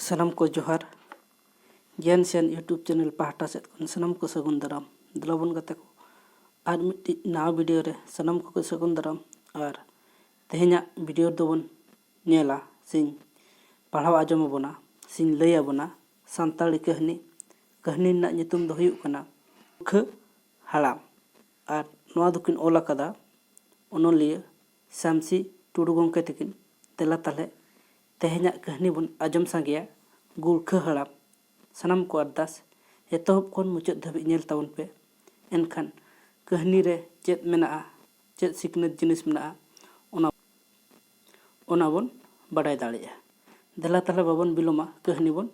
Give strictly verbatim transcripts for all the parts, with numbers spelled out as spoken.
ᱥᱟᱱᱟᱢ ᱠᱚ ᱡᱚᱦᱟᱨ᱾ ᱜᱮᱭᱟᱱ ᱥᱮᱱ YouTube ᱪᱮᱱᱮᱞ ᱯᱟᱦᱴᱟ ᱥᱮᱫ ᱠᱷᱚᱱ ᱥᱟᱱᱟᱢ ᱠᱚ ᱥᱟᱹᱜᱩᱱ ᱫᱟᱨᱟᱢ᱾ ᱫᱮᱞᱟ ᱵᱚᱱ ᱜᱟᱛᱮ ᱠᱚ, ᱟᱨ ᱢᱤᱫᱴᱤᱡ ᱱᱟᱣᱟ ᱵᱷᱤᱰᱤᱭᱳ ᱨᱮ ᱥᱟᱱᱟᱢ ᱠᱚᱜᱮ ᱥᱟᱹᱜᱩᱱ ᱫᱟᱨᱟᱢ᱾ ᱟᱨ ᱛᱮᱦᱮᱧᱟᱜ ᱵᱷᱤᱰᱤᱭᱳ ᱨᱮᱫᱚ ᱵᱚᱱ ᱧᱮᱞᱟ, ᱥᱮᱧ ᱯᱟᱲᱦᱟᱣ ᱟᱸᱡᱚᱢ ᱟᱵᱚᱱᱟ, ᱥᱮᱧ ᱞᱟᱹᱭ ᱟᱵᱚᱱᱟ ᱥᱟᱱᱛᱟᱲᱤ ᱠᱟᱹᱦᱱᱤ᱾ ᱠᱟᱹᱦᱱᱤ ᱨᱮᱱᱟᱜ ᱧᱩᱛᱩᱢ ᱫᱚ ᱦᱩᱭᱩᱜ ᱠᱟᱱᱟ ᱜᱩᱨᱠᱷᱟᱹ ᱦᱟᱲᱟᱢ᱾ ᱟᱨ ᱱᱚᱣᱟ ᱫᱚᱠᱤᱱ ᱚᱞ ᱟᱠᱟᱫᱟ ᱚᱱᱚᱞᱤᱭᱟᱹ ᱥᱟᱢᱥᱤ ᱴᱩᱰᱩ ᱜᱚᱢᱠᱮ ᱛᱟᱹᱠᱤᱱ᱾ ᱫᱮᱞᱟ ᱛᱟᱦᱞᱮ ᱛᱮᱦᱮᱧᱟᱜ ᱠᱟᱹᱦᱱᱤ ᱵᱚᱱ ᱟᱸᱡᱚᱢ ᱥᱟᱸᱜᱮᱭᱟ᱾ ᱜᱩᱨᱠᱷᱟᱹ ᱦᱟᱲᱟᱢ᱾ ᱥᱟᱱᱟᱢ ᱠᱚ ᱟᱨᱫᱟᱥ, ᱮᱛᱚᱦᱚᱵ ᱠᱷᱚᱱ ᱢᱩᱪᱟᱹᱫ ᱫᱷᱟᱹᱵᱤᱡ ᱧᱮᱞ ᱛᱟᱵᱚᱱ ᱯᱮ᱾ ᱮᱱᱠᱷᱟᱱ ᱠᱟᱹᱦᱱᱤ ᱨᱮ ᱪᱮᱫ ᱢᱮᱱᱟᱜᱼᱟ, ᱪᱮᱫ ᱥᱤᱠᱷᱱᱟᱹᱛ ᱡᱤᱱᱤᱥ ᱢᱮᱱᱟᱜᱼᱟ, ᱚᱱᱟ ᱚᱱᱟ ᱵᱚᱱ ᱵᱟᱰᱟᱭ ᱫᱟᱲᱮᱭᱟᱜᱼᱟ᱾ ᱫᱮᱞᱟ ᱛᱟᱦᱞᱮ ᱵᱟᱵᱚᱱ ᱵᱤᱞᱚᱢᱟ, ᱠᱟᱹᱦᱱᱤ ᱵᱚᱱ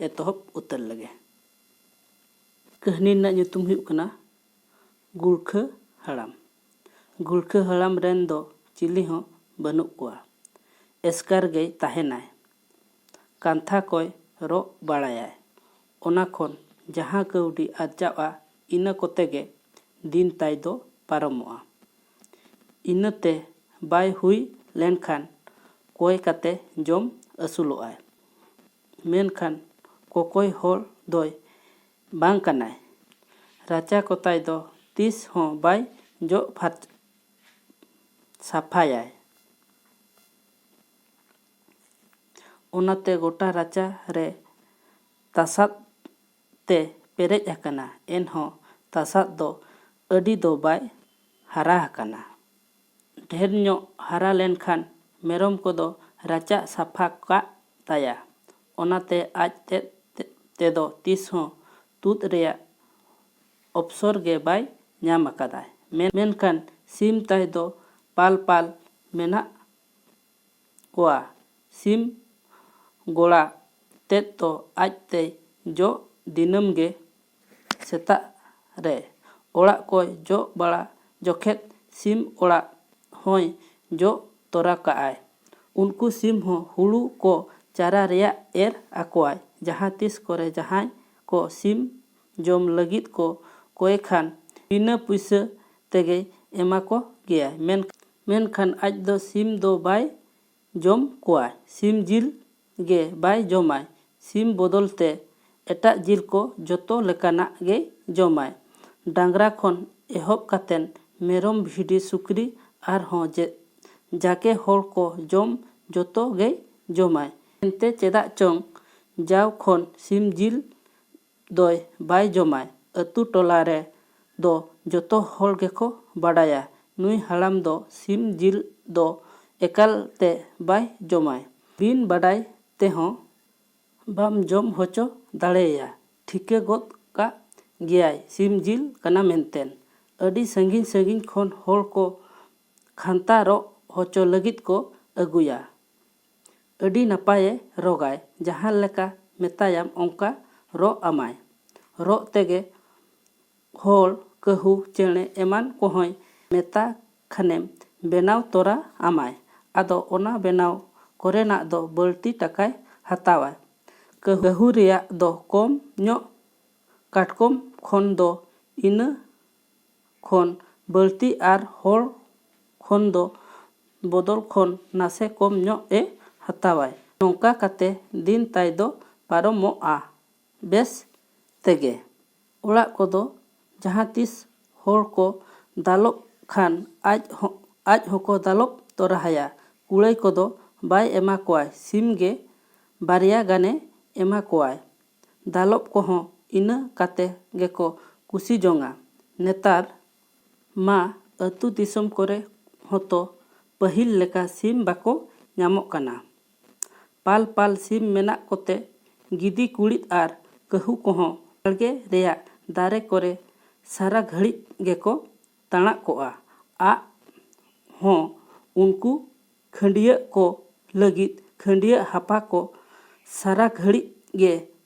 ᱮᱛᱚᱦᱚᱵ ᱩᱛᱟᱹᱨ ᱞᱮᱜᱮ᱾ ᱠᱟᱹᱦᱱᱤ ᱨᱮᱱᱟᱜ ᱧᱩᱛᱩᱢ ᱦᱩᱭᱩᱜ ᱠᱟᱱᱟ ᱜᱩᱨᱠᱷᱟᱹ ᱦᱟᱲᱟᱢ᱾ ᱜᱩᱨᱠᱷᱟᱹ ᱦᱟᱲᱟᱢ ᱨᱮᱱ ᱫᱚ ᱪᱤᱞᱤ ᱦᱚᱸ ᱵᱟᱹᱱᱩᱜ ᱠᱚᱣᱟ᱾ ᱮᱥᱠᱟᱨ ᱜᱮᱭ ᱛᱟᱦᱮᱱᱟᱭ᱾ ᱠᱟᱱᱛᱷᱟ ᱠᱚᱭ ᱨᱚᱜ ᱵᱟᱲᱟᱭᱟᱭ᱾ ᱚᱱᱟ ᱠᱷᱚᱱ ᱡᱟᱦᱟᱸ ᱠᱟᱹᱣᱰᱤ ᱟᱨᱡᱟᱜᱼᱟ, ᱤᱱᱟᱹ ᱠᱚᱛᱮ ᱜᱮ ᱫᱤᱱ ᱛᱟᱭ ᱫᱚ ᱯᱟᱨᱚᱢᱚᱜᱼᱟ᱾ ᱤᱱᱟᱹᱛᱮ ᱵᱟᱭ ᱦᱩᱭ ᱞᱮᱱᱠᱷᱟᱱ ᱠᱚᱭ ᱠᱟᱛᱮ ᱡᱚᱢ ᱟᱹᱥᱩᱞᱚᱜᱼᱟᱭ᱾ ᱢᱮᱱᱠᱷᱟᱱ ᱠᱚᱠᱚᱭ ᱦᱚᱲ ᱫᱚᱭ ᱵᱟᱝ ᱠᱟᱱᱟᱭ᱾ ᱨᱟᱪᱟ ᱠᱚᱛᱟᱭ ᱫᱚ ᱛᱤᱥ ᱦᱚᱸ ᱵᱟᱭ ᱡᱚᱜ ᱯᱷᱟᱨᱪ-, ᱥᱟᱯᱷᱟᱭᱟᱭ᱾ ᱚᱱᱟᱛᱮ ᱜᱚᱴᱟ ᱨᱟᱪᱟ ᱨᱮ ᱛᱟᱥᱟᱫ ᱛᱮ ᱯᱮᱨᱮᱡ ᱟᱠᱟᱱᱟ, ᱮᱱᱦᱚᱸ ᱛᱟᱥᱟᱫ ᱫᱚ ᱟᱹᱰᱤ ᱫᱚ ᱵᱟᱭ ᱦᱟᱨᱟ ᱟᱠᱟᱱᱟ᱾ ᱰᱷᱮᱨ ᱧᱚᱜ ᱦᱟᱨᱟ ᱞᱮᱱᱠᱷᱟᱱ ᱢᱮᱨᱚᱢ ᱠᱚᱫᱚ ᱨᱟᱪᱟ ᱥᱟᱯᱷᱟ ᱠᱟᱜ ᱛᱟᱭᱟ᱾ ᱚᱱᱟᱛᱮ ᱟᱡ ᱛᱮᱫ ᱛᱮᱫᱚ ᱛᱤᱥ ᱦᱚᱸ ᱛᱩᱫ ᱨᱮᱭᱟᱜ ᱚᱯᱥᱚᱨ ᱜᱮ ᱵᱟᱭ ᱧᱟᱢ ᱟᱠᱟᱫᱟ᱾ ᱢᱮᱱ-, ᱢᱮᱱᱠᱷᱟᱱ ᱥᱤᱢ ᱛᱟᱭ ᱫᱚ ᱯᱟᱞ ᱯᱟᱞ ᱢᱮᱱᱟᱜ ᱠᱚᱣᱟ᱾ ᱥᱤᱢ ᱜᱚᱲᱟ ᱛᱮᱫ ᱫᱚ ᱟᱡ ᱛᱮᱭ ᱡᱚᱜ ᱫᱤᱱᱟᱹᱢ ᱜᱮ᱾ ᱥᱮᱛᱟᱜ ᱨᱮ ᱚᱲᱟᱜ ᱠᱚᱭ ᱡᱚᱜ ᱵᱟᱲᱟ ᱡᱚᱠᱷᱮᱡ ᱥᱤᱢ ᱚᱲᱟᱜ ᱦᱚᱸᱭ ᱡᱚᱜ ᱛᱚᱨᱟ ᱠᱟᱜᱼᱟᱭ᱾ ᱩᱱᱠᱩ ᱥᱤᱢ ᱦᱚᱸ ᱦᱩᱲᱩ ᱠᱚ ᱪᱟᱨᱟ ᱨᱮᱭᱟᱜ ᱮᱨ ᱟᱠᱚᱣᱟᱭ᱾ ᱡᱟᱦᱟᱸ ᱛᱤᱥ ᱠᱚᱨᱮ ᱡᱟᱦᱟᱸᱭ ᱠᱚ ᱥᱤᱢ ᱡᱚᱢ ᱞᱟᱹᱜᱤᱫ ᱠᱚ ᱠᱚᱭ ᱠᱷᱟᱱ ᱵᱤᱱᱟᱹ ᱯᱩᱭᱥᱟᱹ ᱛᱮᱜᱮᱭ ᱮᱢᱟ ᱠᱚ ᱜᱮᱭᱟᱭ᱾ ᱢᱮᱱ-, ᱢᱮᱱᱠᱷᱟᱱ ᱟᱡ ᱫᱚ ᱥᱤᱢ ᱫᱚ ᱵᱟᱭ ᱡᱚᱢ ᱠᱚᱣᱟᱭ᱾ ᱥᱤᱢ ᱡᱤᱞ ᱜᱮ ᱵᱟᱭ ᱡᱚᱢᱟᱭ᱾ ᱥᱤᱢ ᱵᱚᱫᱚᱞ ᱛᱮ ᱮᱴᱟᱜ ᱡᱤᱞ ᱠᱚ ᱡᱚᱛᱚ ᱞᱮᱠᱟᱱᱟᱜ ᱜᱮᱭ ᱡᱚᱢᱟᱭ᱾ ᱰᱟᱝᱨᱟ ᱠᱷᱚᱱ ᱮᱦᱚᱵ ᱠᱟᱛᱮᱱ ᱢᱮᱨᱚᱢ, ᱵᱷᱤᱰᱤ, ᱥᱩᱠᱨᱤ ᱟᱨᱦᱚᱸ ᱡᱮ-, ᱡᱟᱠᱮ ᱦᱚᱲ ᱠᱚ ᱡᱚᱢ ᱡᱚᱛᱚ ᱜᱮᱭ ᱡᱚᱢᱟᱭ᱾ ᱮᱱᱛᱮ ᱪᱮᱫᱟᱜ ᱪᱚᱝ ᱡᱟᱣ ᱠᱷᱚᱱ ᱥᱤᱢ ᱡᱤᱞ ᱫᱚᱭ ᱵᱟᱭ ᱡᱚᱢᱟᱭ᱾ ᱟᱹᱛᱩ ᱴᱚᱞᱟ ᱨᱮ ᱫᱚ ᱡᱚᱛᱚ ᱦᱚᱲ ᱜᱮᱠᱚ ᱵᱟᱰᱟᱭᱟ, ᱱᱩᱭ ᱦᱟᱲᱟᱢ ᱫᱚ ᱥᱤᱢ ᱡᱤᱞ ᱫᱚ ᱮᱠᱟᱞ ᱛᱮ ᱵᱟᱭ ᱡᱚᱢᱟᱭ᱾ ᱵᱤᱱ ᱵᱟᱰᱟᱭ ᱛᱮᱦᱚᱸ ᱵᱟᱢ ᱡᱚᱢ ᱦᱚᱪᱚ ᱫᱟᱲᱮᱭᱟᱭᱟ᱾ ᱴᱷᱤᱠᱟᱹ ᱜᱚᱫ ᱠᱟᱜ ᱜᱮᱭᱟᱭ ᱥᱤᱢ ᱡᱤᱞ ᱠᱟᱱᱟ ᱢᱮᱱᱛᱮ᱾ ᱟᱹᱰᱤ ᱥᱟᱺᱜᱤᱧ ᱥᱟᱺᱜᱤᱧ ᱠᱷᱚᱱ ᱦᱚᱲ ᱠᱚ ᱠᱷᱟᱱᱛᱟ ᱨᱚᱜ ᱦᱚᱪᱚ ᱞᱟᱹᱜᱤᱫ ᱠᱚ ᱟᱹᱜᱩᱭᱟ᱾ ᱟᱹᱰᱤ ᱱᱟᱯᱟᱭᱮ ᱨᱚᱜᱟᱭ, ᱡᱟᱦᱟᱸ ᱞᱮᱠᱟ ᱢᱮᱛᱟᱭᱟᱢ ᱚᱱᱠᱟ ᱨᱚᱜ ᱟᱢᱟᱭ᱾ ᱨᱚᱜ ᱛᱮᱜᱮ ᱦᱚᱲ, ᱠᱟᱹᱦᱩ, ᱪᱮᱬᱮ ᱮᱢᱟᱱ ᱠᱚᱦᱚᱸᱭ ᱢᱮᱛᱟ ᱠᱷᱟᱱᱮᱢ ᱵᱮᱱᱟᱣ ᱛᱚᱨᱟ ᱟᱢᱟᱭ᱾ ᱟᱫᱚ ᱚᱱᱟ ᱵᱮᱱᱟᱣ ᱠᱚᱨᱮᱱᱟᱜ ᱫᱚ ᱵᱟᱹᱲᱛᱤ ᱴᱟᱠᱟᱭ ᱦᱟᱛᱟᱣᱟ᱾ ᱠᱟᱹᱦᱩ ᱨᱮᱭᱟᱜ ᱫᱚ ᱠᱚᱢ ᱧᱚᱜ, ᱠᱟᱴᱠᱚᱢ ᱠᱷᱚᱱ ᱫᱚ ᱤᱱᱟᱹ ᱠᱷᱚᱱ ᱵᱟᱹᱲᱛᱤ ᱟᱨ ᱦᱚᱲ ᱠᱷᱚᱱ ᱫᱚ ᱵᱚᱫᱚᱞ ᱠᱷᱚᱱ ᱱᱟᱥᱮ ᱠᱚᱢ ᱧᱚᱜ ᱮ ᱦᱟᱛᱟᱣᱟᱭ᱾ ᱱᱚᱝᱠᱟ ᱠᱟᱛᱮ ᱫᱤᱱ ᱛᱟᱭ ᱫᱚ ᱯᱟᱨᱚᱢᱚᱜᱼᱟ ᱵᱮᱥ ᱛᱮᱜᱮ᱾ ᱚᱲᱟᱜ ᱠᱚᱫᱚ ᱡᱟᱦᱟᱸ ᱛᱤᱥ ᱦᱚᱲ ᱠᱚ ᱫᱟᱞᱚᱵ ᱠᱷᱟᱱ ᱟᱡ ᱦᱚᱸ, ᱟᱡ ᱦᱚᱸᱠᱚ ᱫᱟᱞᱚᱵ ᱛᱚᱨᱟᱦᱟᱭᱟ᱾ ᱠᱩᱲᱟᱹᱭ ᱠᱚᱫᱚ ᱵᱟᱭ ᱮᱢᱟ ᱠᱚᱣᱟᱭ, ᱥᱤᱢ ᱜᱮ ᱵᱟᱨᱭᱟ ᱜᱟᱱᱮ ᱮᱢᱟ ᱠᱚᱣᱟᱭ᱾ ᱫᱟᱞᱚᱵ ᱠᱚᱦᱚᱸ ᱤᱱᱟᱹ ᱠᱟᱛᱮ ᱜᱮᱠᱚ ᱠᱩᱥᱤ ᱡᱚᱝᱟ᱾ ᱱᱮᱛᱟᱨ ᱢᱟ ᱟᱹᱛᱩ ᱫᱤᱥᱚᱢ ᱠᱚᱨᱮ ᱦᱚᱸᱛᱚ ᱯᱟᱹᱦᱤᱞ ᱞᱮᱠᱟ ᱥᱤᱢ ᱵᱟᱠᱚ ᱧᱟᱢᱚᱜ ᱠᱟᱱᱟ᱾ ᱯᱟᱞ ᱯᱟᱞ ᱥᱤᱢ ᱢᱮᱱᱟᱜ ᱠᱚᱛᱮ ᱜᱤᱫᱤ ᱠᱩᱲᱤᱫ ᱟᱨ ᱠᱟᱹᱦᱩ ᱠᱚᱦᱚᱸ ᱵᱟᱲᱜᱮ ᱨᱮᱭᱟᱜ ᱫᱟᱨᱮ ᱠᱚᱨᱮ ᱥᱟᱨᱟ ᱜᱷᱟᱹᱲᱤᱡ ᱜᱮᱠᱚ ᱛᱟᱬᱟᱜ ᱠᱚᱜᱼᱟ᱾ ᱟᱜ ᱦᱚᱸ ᱩᱱᱠᱩ ᱠᱷᱟᱹᱰᱭᱟᱹᱜ ᱠᱚ ᱞᱟᱹᱜᱤᱫ ᱠᱷᱟᱹᱰᱭᱟᱹᱜ ᱦᱟᱯᱟ ᱠᱚ ᱥᱟᱨᱟ ᱜᱷᱟᱹᱲᱤᱡ ᱜᱮ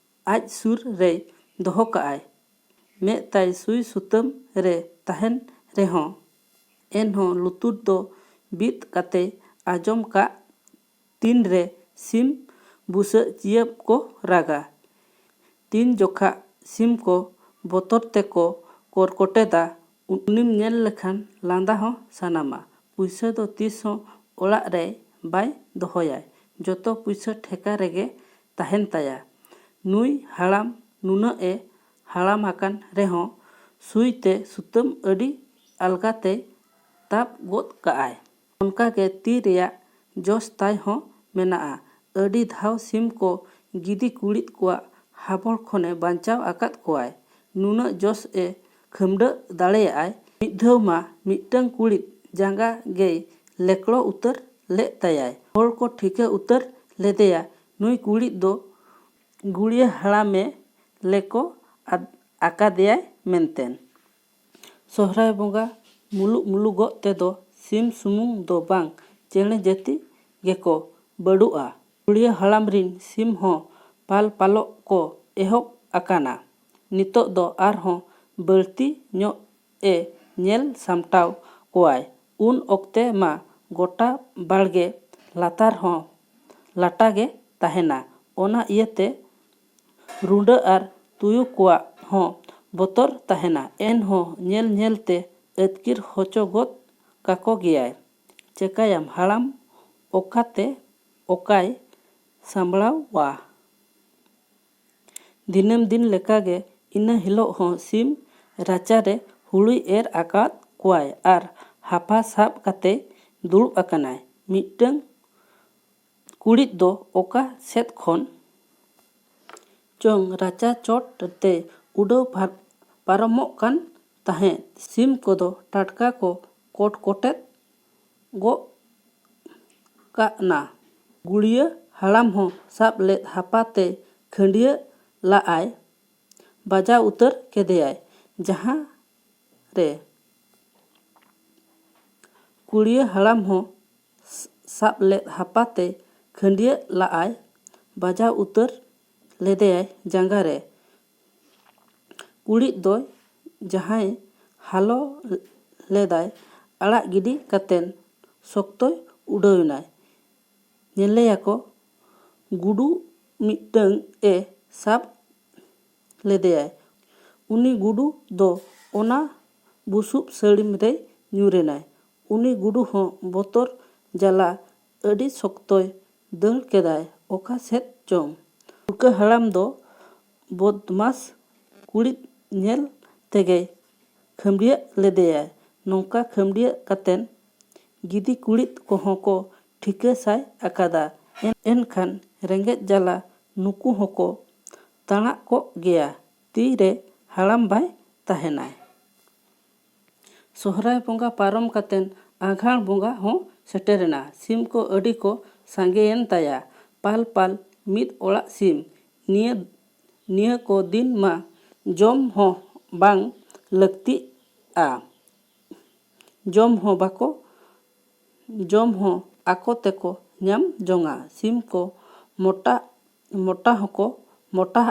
ᱟᱡ ᱥᱩᱨ ᱨᱮᱭ ᱫᱚᱦᱚ ᱠᱟᱜᱼᱟᱭ᱾ ᱢᱮᱫ ᱛᱟᱭ ᱥᱩᱭ ᱥᱩᱛᱟᱹᱢ ᱨᱮ ᱛᱟᱦᱮᱱ ᱨᱮᱦᱚᱸ, ᱮᱱᱦᱚᱸ ᱞᱩᱛᱩᱨ ᱫᱚ ᱵᱤᱫ ᱠᱟᱛᱮᱭ ᱟᱸᱡᱚᱢ ᱠᱟᱜ ᱛᱤᱱ ᱨᱮ ᱥᱤᱢ ᱵᱩᱥᱟᱹᱜ ᱪᱤᱭᱟᱹᱵ ᱠᱚ ᱨᱟᱜᱟ᱾ ᱛᱤᱱ ᱡᱚᱠᱷᱟᱜ ᱥᱤᱢ ᱠᱚ ᱵᱚᱛᱚᱨ ᱛᱮᱠᱚ ᱠᱚᱨᱠᱚᱴᱮᱫᱟ, ᱩᱱᱤᱢ ᱧᱮᱞ ᱞᱮᱠᱷᱟᱱ ᱞᱟᱸᱫᱟ ᱦᱚᱸ ᱥᱟᱱᱟᱢᱟ᱾ ᱯᱩᱭᱥᱟᱹ ᱫᱚ ᱛᱤᱥ ᱦᱚᱸ ᱚᱲᱟᱜ ᱨᱮ ᱵᱟᱭ ᱫᱚᱦᱚᱭᱟᱭ᱾ ᱡᱚᱛᱚ ᱯᱩᱭᱥᱟᱹ ᱴᱷᱮᱠᱟ ᱨᱮᱜᱮ ᱛᱟᱦᱮᱱ ᱛᱟᱭᱟ᱾ ᱱᱩᱭ ᱦᱟᱲᱟᱢ ᱱᱩᱱᱟᱹᱜ ᱮ ᱦᱟᱲᱟᱢ ᱟᱠᱟᱱ ᱨᱮᱦᱚᱸ ᱥᱩᱭ ᱛᱮ ᱥᱩᱛᱟᱹᱢ ᱟᱹᱰᱤ ᱟᱞᱜᱟ ᱛᱮᱭ ᱛᱟᱵ ᱜᱚᱫ ᱠᱟᱜᱼᱟᱭ᱾ ᱚᱱᱠᱟ ᱜᱮ ᱛᱤ ᱨᱮᱭᱟᱜ ᱡᱚᱥ ᱛᱟᱭ ᱦᱚᱸ ᱢᱮᱱᱟᱜᱼᱟ᱾ ᱟᱹᱰᱤ ᱫᱷᱟᱣ ᱥᱤᱢ ᱠᱚ ᱜᱤᱫᱤ ᱠᱩᱲᱤᱫ ᱠᱚᱣᱟᱜ ᱦᱟᱵᱚᱲ ᱠᱷᱚᱱᱮ ᱵᱟᱧᱪᱟᱣ ᱟᱠᱟᱫ ᱠᱚᱣᱟᱭ᱾ ᱱᱩᱱᱟᱹᱜ ᱡᱚᱥ ᱮ ᱠᱷᱟᱹᱢᱰᱟᱹᱜ ᱫᱟᱲᱮᱭᱟᱜᱼᱟᱭ᱾ ᱢᱤᱫ ᱫᱷᱟᱣ ᱢᱟ ᱢᱤᱫᱴᱟᱹᱝ ᱠᱩᱲᱤᱫ ᱡᱟᱸᱜᱟ ᱜᱮᱭ ᱞᱮᱠᱲᱚ ᱩᱛᱟᱹᱨ ᱞᱮᱫ ᱛᱟᱭᱟᱭ᱾ ᱦᱚᱲ ᱠᱚ ᱴᱷᱤᱠᱟᱹ ᱩᱛᱟᱹᱨ ᱞᱮᱫᱮᱭᱟ, ᱱᱩᱭ ᱠᱩᱲᱤᱫ ᱫᱚ ᱜᱩᱲᱤᱭᱟᱹ ᱦᱟᱲᱟᱢᱮ ᱞᱮᱠᱚ ᱟᱫ-, ᱟᱠᱟᱫᱮᱭᱟᱭ ᱢᱮᱱᱛᱮ᱾ ᱥᱚᱦᱨᱟᱭ ᱵᱚᱸᱜᱟ ᱢᱩᱞᱩᱜ ᱢᱩᱞᱩᱜᱚᱜ ᱛᱮᱫᱚ ᱥᱤᱢ ᱥᱩᱢᱩᱝ ᱫᱚ ᱵᱟᱝ, ᱪᱮᱬᱮ ᱡᱟᱹᱛᱤ ᱜᱮᱠᱚ ᱵᱟᱹᱰᱩᱜᱼᱟ᱾ ᱜᱩᱲᱤᱭᱟᱹ ᱦᱟᱲᱟᱢ ᱨᱤᱱ ᱥᱤᱢ ᱦᱚᱸ ᱯᱟᱞ ᱯᱟᱞᱚᱜ ᱠᱚ ᱮᱦᱚᱵ ᱟᱠᱟᱱᱟ᱾ ᱱᱤᱛᱚᱜ ᱫᱚ ᱟᱨᱦᱚᱸ ᱵᱟᱹᱲᱛᱤ ᱧᱚᱜ ᱮ ᱧᱮᱞ ᱥᱟᱢᱴᱟᱣ ᱠᱚᱣᱟᱭ᱾ ᱩᱱ ᱚᱠᱛᱮ ᱢᱟ ᱜᱚᱴᱟ ᱵᱟᱲᱜᱮ ᱞᱟᱛᱟᱨ ᱦᱚᱸ ᱞᱟᱴᱟ ᱜᱮ ᱛᱟᱦᱮᱱᱟ᱾ ᱚᱱᱟ ᱤᱭᱟᱹᱛᱮ ᱨᱩᱸᱰᱟᱹ ᱟᱨ ᱛᱩᱭᱩ ᱠᱚᱣᱟᱜ ᱦᱚᱸ ᱵᱚᱛᱚᱨ ᱛᱟᱦᱮᱱᱟ᱾ ᱮᱱᱦᱚᱸ ᱧᱮᱞ ᱧᱮᱞ ᱛᱮ ᱟᱹᱛᱠᱤᱨ ᱦᱚᱪᱚ ᱜᱚᱫ ᱠᱟᱠᱚ ᱜᱮᱭᱟᱭ᱾ ᱪᱮᱠᱟᱭᱟᱢ, ᱦᱟᱲᱟᱢ ᱚᱠᱟᱛᱮ ᱚᱠᱟᱭ ᱥᱟᱢᱵᱲᱟᱣᱟ? ᱫᱤᱱᱟᱹᱢ ᱫᱤᱱ ᱞᱮᱠᱟᱜᱮ ᱤᱱᱟᱹ ᱦᱤᱞᱳᱜ ᱦᱚᱸ ᱥᱤᱢ ᱨᱟᱪᱟᱨᱮ ᱦᱩᱲᱩᱭ ᱮᱨ ᱟᱠᱟᱫ ᱠᱚᱣᱟᱭ ᱟᱨ ᱦᱟᱯᱟ ᱥᱟᱵ ᱠᱟᱛᱮᱭ ᱫᱩᱲᱩᱵ ᱟᱠᱟᱱᱟᱭ᱾ ᱢᱤᱫᱴᱟᱹᱝ ᱠᱩᱲᱤᱫ ᱫᱚ ᱚᱠᱟ ᱥᱮᱫ ᱠᱷᱚᱱ ᱪᱚᱝ ᱨᱟᱪᱟ ᱪᱚᱴ ᱛᱮ ᱩᱰᱟᱹᱣ ᱯᱟᱨ-, ᱯᱟᱨᱚᱢᱚᱜ ᱠᱟᱱ ᱛᱟᱦᱮᱸᱫ᱾ ᱥᱤᱢ ᱠᱚᱫᱚ ᱴᱟᱴᱠᱟ ᱠᱚ ᱠᱚᱴ ᱠᱚᱴᱮᱫ ᱜᱚᱜ ᱠᱟᱜ ᱱᱟ᱾ ᱜᱩᱲᱤᱭᱟᱹ ᱦᱟᱲᱟᱢ ᱦᱚᱸ ᱥᱟᱵ ᱞᱮᱫ ᱦᱟᱯᱟ ᱛᱮ ᱠᱷᱟᱹᱰᱭᱟᱹ ᱞᱟᱜᱼᱟᱭ, ᱵᱟᱡᱟᱣ ᱩᱛᱟᱹᱨ ᱠᱮᱫᱮᱭᱟᱭ᱾ ᱡᱟᱦᱟᱸ ᱨᱮ ᱠᱩᱲᱤᱭᱟᱹ ᱦᱟᱲᱟᱢ ᱦᱚᱸ ᱥᱟᱵ ᱞᱮᱫ ᱦᱟᱯᱟ ᱛᱮ ᱠᱷᱟᱹᱰᱭᱟᱹ ᱞᱟᱜᱼᱟᱭ, ᱵᱟᱡᱟᱣ ᱩᱛᱟᱹᱨ ᱞᱮᱫᱮᱭᱟᱭ ᱡᱟᱸᱜᱟ ᱨᱮ᱾ ᱠᱩᱲᱤᱫ ᱫᱚᱭ ᱡᱟᱦᱟᱸᱭ ᱦᱟᱞᱚ ᱞᱮᱫᱟᱭ, ᱟᱲᱟᱜ ᱜᱤᱰᱤ ᱠᱟᱛᱮᱱ ᱥᱚᱠᱛᱚᱭ ᱩᱰᱟᱹᱣ ᱮᱱᱟᱭ᱾ ᱧᱮᱞᱮᱭᱟᱠᱚ ᱜᱩᱰᱩ ᱢᱤᱫᱴᱟᱹᱝ ᱮ ᱥᱟᱵ ᱞᱮᱫᱮᱭᱟᱭ᱾ ᱩᱱᱤ ᱜᱩᱰᱩ ᱫᱚ ᱚᱱᱟ ᱵᱩᱥᱩᱵ ᱥᱟᱹᱲᱤᱢ ᱨᱮᱭ ᱧᱩᱨ ᱮᱱᱟᱭ᱾ ᱩᱱᱤ ᱜᱩᱰᱩ ᱦᱚᱸ ᱵᱚᱛᱚᱨ ᱡᱟᱞᱟ ᱟᱹᱰᱤ ᱥᱚᱠᱛᱚᱭ ᱫᱟᱹᱲ ᱠᱮᱫᱟᱭ ᱚᱠᱟ ᱥᱮᱫ ᱪᱚᱝ᱾ ᱠᱟᱹ ᱦᱟᱲᱟᱢ ᱫᱚ ᱵᱚᱫᱢᱟᱥ ᱠᱩᱲᱤᱫ ᱧᱮᱞ ᱛᱮᱜᱮᱭ ᱠᱷᱟᱹᱢᱰᱤᱭᱟᱹᱜ ᱞᱮᱫᱮᱭᱟᱭ᱾ ᱱᱚᱝᱠᱟ ᱠᱷᱟᱹᱢᱰᱤᱭᱟᱹᱜ ᱠᱟᱛᱮᱱ ᱜᱤᱫᱤ ᱠᱩᱲᱤᱫ ᱠᱚᱦᱚᱸ ᱠᱚ ᱴᱷᱤᱠᱟᱹ ᱥᱟᱭ ᱟᱠᱟᱫᱟ᱾ ᱮᱱ-, ᱮᱱᱠᱷᱟᱱ ᱨᱮᱸᱜᱮᱡ ᱡᱟᱞᱟ ᱱᱩᱠᱩ ᱦᱚᱸᱠᱚ ᱛᱟᱬᱟᱜ ᱠᱚᱜ ᱜᱮᱭᱟ, ᱛᱤᱨᱮ ᱦᱟᱲᱟᱢ ᱵᱟᱭ ᱛᱟᱦᱮᱱᱟᱭ᱾ ᱥᱚᱦᱨᱟᱭ ᱵᱚᱸᱜᱟ ᱯᱟᱨᱚᱢ ᱠᱟᱛᱮᱱ ᱟᱸᱜᱷᱟᱲ ᱵᱚᱸᱜᱟ ᱦᱚᱸ ᱥᱮᱴᱮᱨᱮᱱᱟ᱾ ᱥᱤᱢ ᱠᱚ ᱟᱹᱰᱤ ᱠᱚ ᱥᱟᱸᱜᱮᱭᱮᱱ ᱛᱟᱭᱟ᱾ ᱯᱟᱞ ᱯᱟᱞ ᱢᱤᱫ ᱚᱲᱟᱜ ᱥᱤᱢ᱾ ᱱᱤᱭᱟᱹ, ᱱᱤᱭᱟᱹ ᱠᱚ ᱫᱤᱱ ᱢᱟ ᱡᱚᱢ ᱦᱚᱸ ᱵᱟᱝ ᱞᱟᱹᱠᱛᱤᱜᱼᱟ᱾ ᱡᱚᱢ ᱦᱚᱸ ᱵᱟᱠᱚ, ᱡᱚᱢ ᱦᱚᱸ ᱟᱠᱚ ᱛᱮᱠᱚ ᱧᱟᱢ ᱡᱚᱝᱟ᱾ ᱥᱤᱢ ᱠᱚ ᱢᱚᱴᱟ, ᱢᱚᱴᱟ ᱦᱚᱸᱠᱚ ᱢᱚᱴᱟ,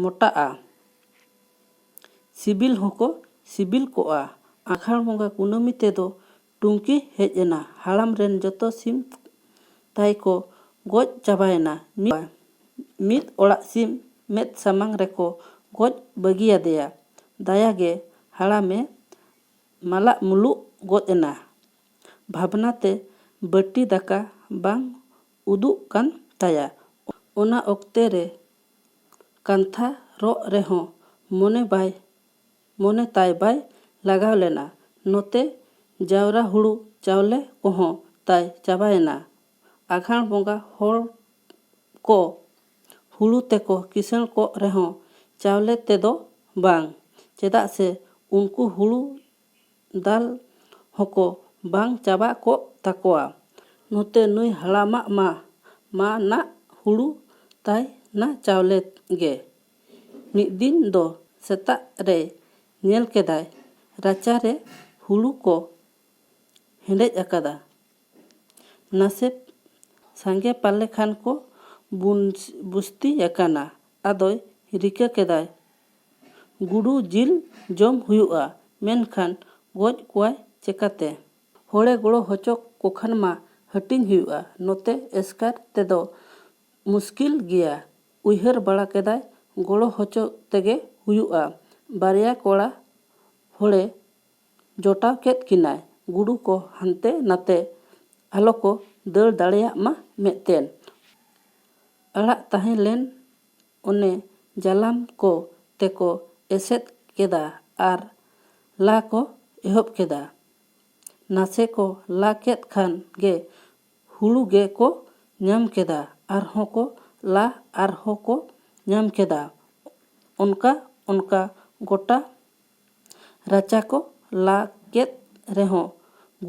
ᱢᱚᱴᱟᱜᱼᱟ᱾ ᱥᱤᱵᱤᱞ ᱦᱚᱸᱠᱚ ᱥᱤᱵᱤᱞ ᱠᱚᱜᱼᱟ᱾ ᱟᱸᱜᱷᱟᱲ ᱵᱚᱸᱜᱟ ᱠᱩᱱᱟᱹᱢᱤ ᱛᱮᱫᱚ ᱴᱩᱝᱠᱤ ᱦᱮᱡ ᱮᱱᱟ᱾ ᱦᱟᱲᱟᱢ ᱨᱮᱱ ᱡᱚᱛᱚ ᱥᱤᱢ ᱛᱟᱭ ᱠᱚ ᱜᱚᱡ ᱪᱟᱵᱟᱭᱮᱱᱟ᱾ ᱢᱤᱫ, ᱢᱤᱫ ᱚᱲᱟᱜ ᱥᱤᱢ ᱢᱮᱫ ᱥᱟᱢᱟᱝ ᱨᱮᱠᱚ ᱜᱚᱡ ᱵᱟᱹᱜᱤᱭᱟᱫᱮᱭᱟ᱾ ᱫᱟᱭᱟ ᱜᱮ ᱦᱟᱲᱟᱢᱮ ᱢᱟᱞᱟᱜ ᱢᱩᱞᱩᱜ ᱜᱚᱫ ᱮᱱᱟ᱾ ᱵᱷᱟᱵᱽᱱᱟ ᱛᱮ ᱵᱟᱹᱴᱤ ᱫᱟᱠᱟ ᱵᱟᱝ ᱩᱫᱩᱜ ᱠᱟᱱ ᱛᱟᱭᱟ᱾ ᱚᱱᱟ ᱚᱠᱛᱮ ᱨᱮ ᱠᱟᱱᱛᱷᱟ ᱨᱚᱜ ᱨᱮᱦᱚᱸ ᱢᱚᱱᱮ ᱵᱟᱭ, ᱢᱚᱱᱮ ᱛᱟᱭ ᱵᱟᱭ ᱞᱟᱜᱟᱣ ᱞᱮᱱᱟ᱾ ᱱᱚᱛᱮ ᱡᱟᱣᱨᱟ ᱦᱩᱲᱩ ᱪᱟᱣᱞᱮ ᱠᱚᱦᱚᱸ ᱛᱟᱭ ᱪᱟᱵᱟᱭᱮᱱᱟ᱾ ᱟᱸᱜᱷᱟᱲ ᱵᱚᱸᱜᱟ ᱦᱚᱲ ᱠᱚ ᱦᱩᱲᱩ ᱛᱮᱠᱚ ᱠᱤᱥᱟᱹᱬ ᱠᱚᱜ ᱨᱮᱦᱚᱸ ᱪᱟᱣᱞᱮ ᱛᱮᱫᱚ ᱵᱟᱝ, ᱪᱮᱫᱟᱜ ᱥᱮ ᱩᱱᱠᱩ ᱦᱩᱲᱩ ᱫᱟᱞ ᱦᱚᱸᱠᱚ ᱵᱟᱝ ᱪᱟᱵᱟ ᱠᱚᱜ ᱛᱟᱠᱚᱣᱟ᱾ ᱱᱚᱛᱮ ᱱᱩᱭ ᱦᱟᱲᱟᱢᱟᱜ ᱢᱟ, ᱢᱟ ᱱᱟᱜ ᱦᱩᱲᱩ ᱛᱟᱭ ᱱᱟ ᱪᱟᱣᱞᱮ ᱜᱮ᱾ ᱢᱤᱫ ᱫᱤᱱ ᱫᱚ ᱥᱮᱛᱟᱜ ᱨᱮ ᱧᱮᱞ ᱠᱮᱫᱟᱭ, ᱨᱟᱪᱟ ᱨᱮ ᱦᱩᱲᱩ ᱠᱚ ᱦᱮᱰᱮᱡ ᱟᱠᱟᱫᱟ᱾ ᱱᱟᱥᱮ ᱥᱟᱸᱜᱮ ᱯᱟᱞᱮ ᱠᱷᱟᱱ ᱠᱚ ᱵᱩᱱ-, ᱵᱩᱥᱛᱤ ᱟᱠᱟᱱᱟ᱾ ᱟᱫᱚᱭ ᱨᱤᱠᱟᱹ ᱠᱮᱫᱟᱭ, ᱜᱩᱰᱩ ᱡᱤᱞ ᱡᱚᱢ ᱦᱩᱭᱩᱜᱼᱟ, ᱢᱮᱱᱠᱷᱟᱱ ᱜᱚᱡ ᱠᱚᱣᱟᱭ ᱪᱮᱠᱟᱛᱮ? ᱦᱚᱲᱮ ᱜᱚᱲᱚ ᱦᱚᱪᱚ ᱠᱚ ᱠᱷᱟᱱ ᱢᱟ ᱦᱟᱹᱴᱤᱧ ᱦᱩᱭᱩᱜᱼᱟ, ᱱᱚᱛᱮ ᱮᱥᱠᱟᱨ ᱛᱮᱫᱚ ᱢᱩᱥᱠᱤᱞ ᱜᱮᱭᱟ᱾ ᱩᱭᱦᱟᱹᱨ ᱵᱟᱲᱟ ᱠᱮᱫᱟᱭ, ᱜᱚᱲᱚ ᱦᱚᱪᱚ ᱛᱮᱜᱮ ᱦᱩᱭᱩᱜᱼᱟ᱾ ᱵᱟᱨᱭᱟ ᱠᱚᱲᱟ ᱦᱚᱲᱮ ᱡᱚᱴᱟᱣ ᱠᱮᱫ ᱠᱤᱱᱟᱭ᱾ ᱜᱩᱰᱩ ᱠᱚ ᱦᱟᱱᱛᱮ ᱱᱟᱛᱮ ᱟᱞᱚ ᱠᱚ ᱫᱟᱹᱲ ᱫᱟᱲᱮᱭᱟᱜ ᱢᱟ ᱢᱮᱱᱛᱮ᱾ ᱟᱲᱟᱜ ᱛᱟᱦᱮᱸ ᱞᱮᱱ ᱚᱱᱮ ᱡᱟᱞᱟᱢ ᱠᱚ ᱛᱮᱠᱚ ᱮᱥᱮᱫ ᱠᱮᱫᱟ ᱟᱨ ᱞᱟ ᱠᱚ ᱮᱦᱚᱵ ᱠᱮᱫᱟ᱾ ᱱᱟᱥᱮ ᱠᱚ ᱞᱟ ᱠᱮᱫ ᱠᱷᱟᱱ ᱜᱮ ᱦᱩᱲᱩ ᱜᱮ ᱠᱚ ᱧᱟᱢ ᱠᱮᱫᱟ᱾ ᱟᱨᱦᱚᱸ ᱠᱚ ᱞᱟ, ᱟᱨᱦᱚᱸ ᱠᱚ ᱧᱟᱢ ᱠᱮᱫᱟ᱾ ᱚᱱᱠᱟ ᱚᱱᱠᱟ ᱜᱚᱴᱟ ᱨᱟᱪᱟ ᱠᱚ ᱞᱟ ᱠᱮᱫ ᱨᱮᱦᱚᱸ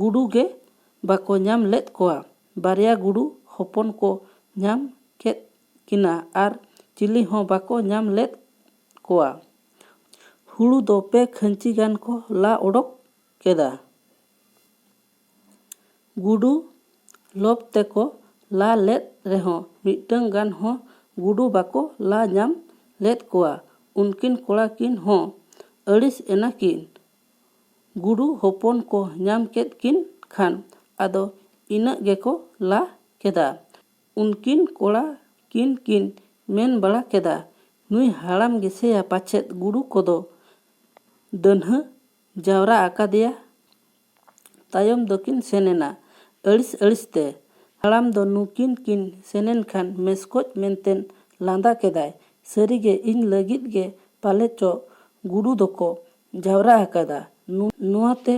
ᱜᱩᱰᱩ ᱜᱮ ᱵᱟᱠᱚ ᱧᱟᱢ ᱞᱮᱫ ᱠᱚᱣᱟ᱾ ᱵᱟᱨᱭᱟ ᱜᱩᱰᱩ ᱦᱚᱯᱚᱱ ᱠᱚ ᱧᱟᱢ ᱠᱮᱫ ᱠᱤᱱᱟ ᱟᱨ ᱪᱤᱞᱤ ᱦᱚᱸ ᱵᱟᱠᱚ ᱧᱟᱢ ᱞᱮᱫ ᱠᱚᱣᱟ᱾ ᱦᱩᱲᱩ ᱫᱚ ᱯᱮ ᱠᱷᱟᱹᱧᱪᱤ ᱜᱟᱱ ᱠᱚ ᱞᱟ ᱚᱰᱚᱠ ᱠᱮᱫᱟ᱾ ᱜᱩᱰᱩ ᱞᱚᱵᱽ ᱛᱮᱠᱚ ᱞᱟ ᱞᱮᱫ ᱨᱮᱦᱚᱸ ᱢᱤᱫᱴᱟᱹᱝ ᱜᱟᱱ ᱦᱚᱸ ᱜᱩᱰᱩ ᱵᱟᱠᱚ ᱞᱟ ᱧᱟᱢ ᱞᱮᱫ ᱠᱚᱣᱟ᱾ ᱩᱱᱠᱤᱱ ᱠᱚᱲᱟ ᱠᱤᱱ ᱦᱚᱸ ᱟᱹᱲᱤᱥ ᱮᱱᱟ ᱠᱤᱱ᱾ ᱜᱩᱰᱩ ᱦᱚᱯᱚᱱ ᱠᱚ ᱧᱟᱢ ᱠᱮᱫ ᱠᱤᱱ ᱠᱷᱟᱱ ᱟᱫᱚ ᱤᱱᱟᱹᱜ ᱜᱮᱠᱚ ᱞᱟ ᱠᱮᱫᱟ᱾ ᱩᱱᱠᱤᱱ ᱠᱚᱲᱟ ᱠᱤᱱ ᱠᱤᱱ ᱢᱮᱱ ᱵᱟᱲᱟ ᱠᱮᱫᱟ, "ᱱᱩᱭ ᱦᱟᱲᱟᱢ ᱜᱮᱥᱮᱭᱟ ᱯᱟᱪᱷᱮᱫ ᱜᱩᱰᱩ ᱠᱚᱫᱚ ᱫᱟᱹᱱᱦᱟᱹ ᱡᱟᱣᱨᱟ ᱟᱠᱟᱫᱮᱭᱟ?" ᱛᱟᱭᱚᱢ ᱫᱚᱠᱤᱱ ᱥᱮᱱ ᱮᱱᱟ ᱟᱹᱲᱤᱥ ᱟᱹᱲᱤᱥ ᱛᱮ᱾ ᱦᱟᱲᱟᱢ ᱫᱚ ᱱᱩᱠᱤᱱ ᱠᱤᱱ ᱥᱮᱱᱮᱱ ᱠᱷᱟᱱ ᱢᱮᱥᱠᱚᱡ ᱢᱮᱱᱛᱮᱱ ᱞᱟᱸᱫᱟ ᱠᱮᱫᱟᱭ, "ᱥᱟᱹᱨᱤᱜᱮ ᱤᱧ ᱞᱟᱹᱜᱤᱫ ᱜᱮ ᱯᱟᱞᱮ ᱪᱚ ᱜᱩᱰᱩ ᱫᱚᱠᱚ ᱡᱟᱣᱨᱟ ᱟᱠᱟᱫᱟ᱾ ᱱᱚᱣᱟᱛᱮ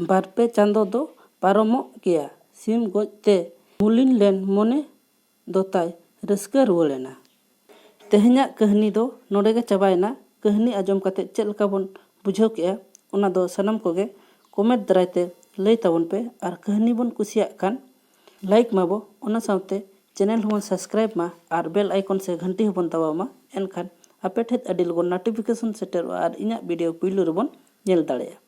ᱵᱟᱨᱯᱮ ᱪᱟᱸᱫᱚ ᱫᱚ ᱯᱟᱨᱚᱢᱚᱜ ᱜᱮᱭᱟ᱾" ᱥᱤᱢ ᱜᱚᱡ ᱛᱮ ᱢᱩᱞᱤᱱ ᱞᱮᱱ ᱢᱚᱱᱮ ᱫᱚ ᱛᱟᱭ ᱨᱟᱹᱥᱠᱟᱹ ᱨᱩᱣᱟᱹᱲ ᱮᱱᱟ᱾ ᱛᱮᱦᱮᱧᱟᱜ ᱠᱟᱹᱦᱱᱤ ᱫᱚ ᱱᱚᱰᱮ ᱜᱮ ᱪᱟᱵᱟᱭᱮᱱᱟ᱾ ᱠᱟᱹᱦᱱᱤ ᱟᱸᱡᱚᱢ ᱠᱟᱛᱮ ᱪᱮᱫ ᱞᱮᱠᱟ ᱵᱚᱱ ᱵᱩᱡᱷᱟᱹᱣ ᱠᱮᱜᱼᱟ, ᱚᱱᱟ ᱫᱚ ᱥᱟᱱᱟᱢ ᱠᱚᱜᱮ ᱠᱚᱢᱮᱱᱴ ᱫᱟᱨᱟᱭ ᱛᱮ ᱞᱟᱹᱭ ᱛᱟᱵᱚᱱ ᱯᱮ᱾ ᱟᱨ ᱠᱟᱹᱦᱱᱤ ᱵᱚᱱ ᱠᱩᱥᱤᱭᱟᱜ ᱠᱷᱟᱱ ᱞᱟᱭᱤᱠ ᱢᱟᱵᱚ, ᱚᱱᱟ ᱥᱟᱶᱛᱮ ᱪᱮᱱᱮᱞ ᱦᱚᱸᱵᱚᱱ ᱥᱟᱵᱥᱠᱨᱟᱭᱤᱵ ᱢᱟ ᱟᱨ ᱵᱮᱞ ᱟᱭᱠᱚᱱ ᱥᱮ ᱜᱷᱟᱱᱴᱤ ᱦᱚᱸᱵᱚᱱ ᱫᱟᱵᱟᱣ ᱢᱟ᱾ ᱮᱱᱠᱷᱟᱱ ᱟᱯᱮ ᱴᱷᱮᱱ ᱟᱹᱰᱤ ᱞᱚᱜᱚᱱ ᱱᱳᱴᱤᱯᱷᱤᱠᱮᱥᱚᱱ ᱥᱮᱴᱮᱨᱚᱜᱼᱟ ᱟᱨ ᱤᱧᱟᱹᱜ ᱵᱷᱤᱰᱤᱭᱳ ᱯᱩᱭᱞᱩ ᱨᱮᱵᱚᱱ ᱧᱮᱞ ᱫᱟᱲᱮᱭᱟᱜᱼᱟ᱾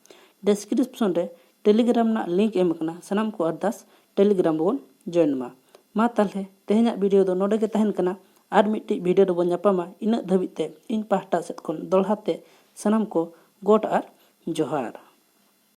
ᱰᱮᱥᱠᱨᱤᱯᱥᱚᱱ ᱨᱮ ᱴᱮᱞᱤᱜᱨᱟᱢ ᱨᱮᱱᱟᱜ ᱞᱤᱝᱠ ᱮᱢ ᱟᱠᱟᱱᱟ, ᱥᱟᱱᱟᱢ ᱠᱚ ᱟᱨᱫᱟᱥ ᱴᱮᱞᱤᱜᱨᱟᱢ ᱨᱮᱵᱚᱱ ᱡᱚᱭᱮᱱ ᱢᱟ᱾ ᱢᱟ ᱛᱟᱦᱞᱮ ᱛᱮᱦᱮᱧᱟᱜ ᱵᱷᱤᱰᱤᱭᱳ ᱫᱚ ᱱᱚᱰᱮ ᱜᱮ ᱛᱟᱦᱮᱱ ᱠᱟᱱᱟ᱾ ᱟᱨ ᱢᱤᱫᱴᱤᱡ ᱵᱷᱤᱰᱤᱭᱳ ᱨᱮᱵᱚᱱ ᱧᱟᱯᱟᱢᱟ᱾ ᱤᱱᱟᱹᱜ ᱫᱷᱟᱹᱵᱤᱡ ᱛᱮ ᱤᱧ ᱯᱟᱦᱴᱟ ᱥᱮᱫ ᱠᱷᱚᱱ ᱫᱚᱦᱲᱟ ᱛᱮ ᱥᱟᱱᱟᱢ ᱠᱚ ᱜᱚᱰ ᱟᱨ ᱡᱚᱦᱟᱨ᱾